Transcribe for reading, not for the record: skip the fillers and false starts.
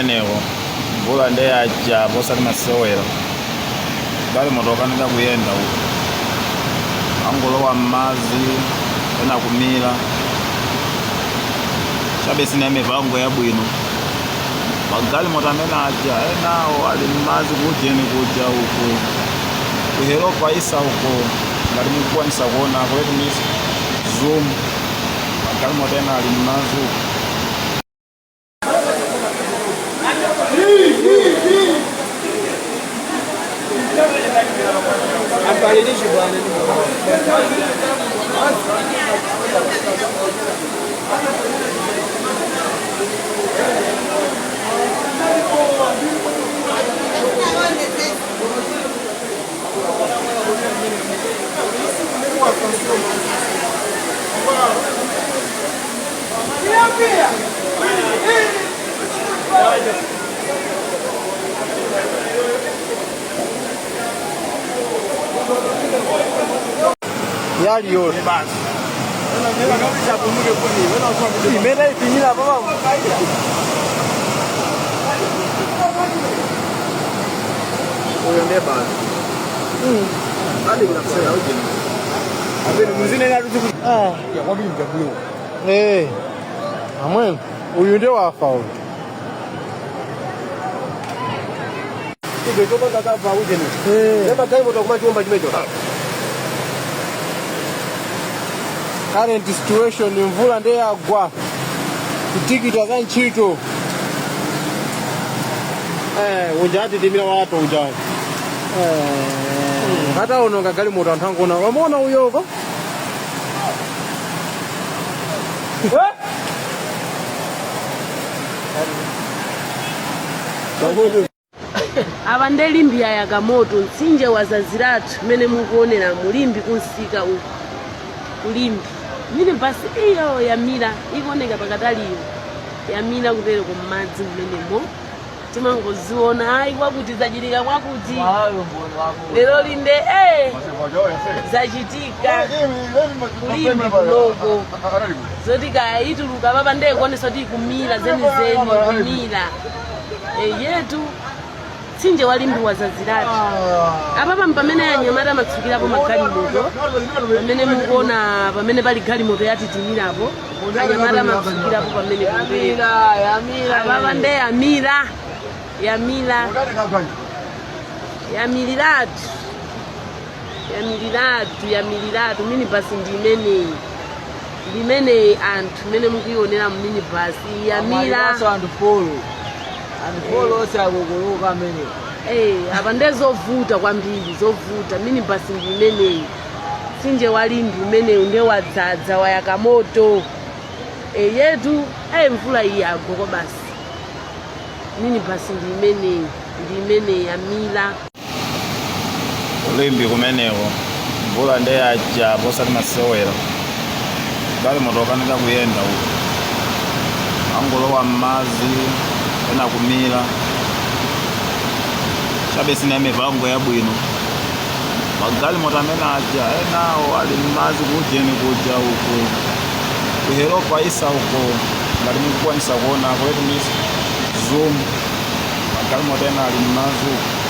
Kumeneko mvula nde yaja posati masewera. Galimoto okanika kuyenda uko, angolowa m'madzi, ena kumira chabe. Sina mivango yabwino. Magalimoto amene aja enawo ali m'madzi kujeni kuja uko kuheropa isa uko. Ngati mukukwanisa kuona, let me zoom. Magalimoto ena ali m'madzi uko. Yali yose imene ipinyira papa. Uyo ndiye basi adikira kusera ujeni amene muzinena tuzi. Eh, amwe uyu ndiye wafa uyu. Icho chopanga kava ujeni. Eh. Nema galimoto kumachomba chimecho. Current situation, mvula ndiye yagwa kutikita za ntchito. Eh, uja atitimira wato uja. Eh, kataononga galimoto, anthu angoona. Wamuona uyoko? Eh? Apa nde Limbe yayaka moto, mtsinje wazaziratu mmene mukuonera muLimbe kunsika uku kuLimbe. Minibasi iyo yamira, ikuoneka pakataliyo, yamira kutereko m'madzi mmenemo. Timangoziona ayi, kwakuti zachitika, kwakuti lero linde zachitika kuLimbe kunoko. Zoti kaya ituluka papa, ndiye kuonesa kuti ikumira zenizeni, kumira yetu. Mtsinje wa Limbe wazaziratu. Apapa pamene anyamata amatsukirapo magalimoto, pamene mukuona pamene pali galimoto yatitimirapo, anyamata amatsukirapo pamene kumberi. Apapa nde yamira, yamira, yamiriratu, yamiriratu, yamiriratu. Minibasi ndi imeneyi, ndi imeneyi anthu mmene mukuionera mu minibasi, yamira. Anthu four, anthu four onse akukuluka amene. Eh, apa ndezovuta kwambiri, zovuta. Minibasi ndi imeneyi. Mtsinje wa Limbe umenewu nde wadzadza, wayaka moto. E, yetu mvula iyi yagwa kwa basi. Minibasi ndi imeneyi, ndi imeneyi, yamira. KuLimbe kumeneko mvula nde yaja posati masewera. Galimoto okanika kuyenda uko, angolowa m'madzi, ena kumira chabe. Sina mivango yabwino. Magalimoto amene aja enawo ali m'madzi kujeni kuja uko kuheropa isa uko. Ngati mukukwanisa kuona, let me zoom. Magalimoto ena ali m'madzi uko.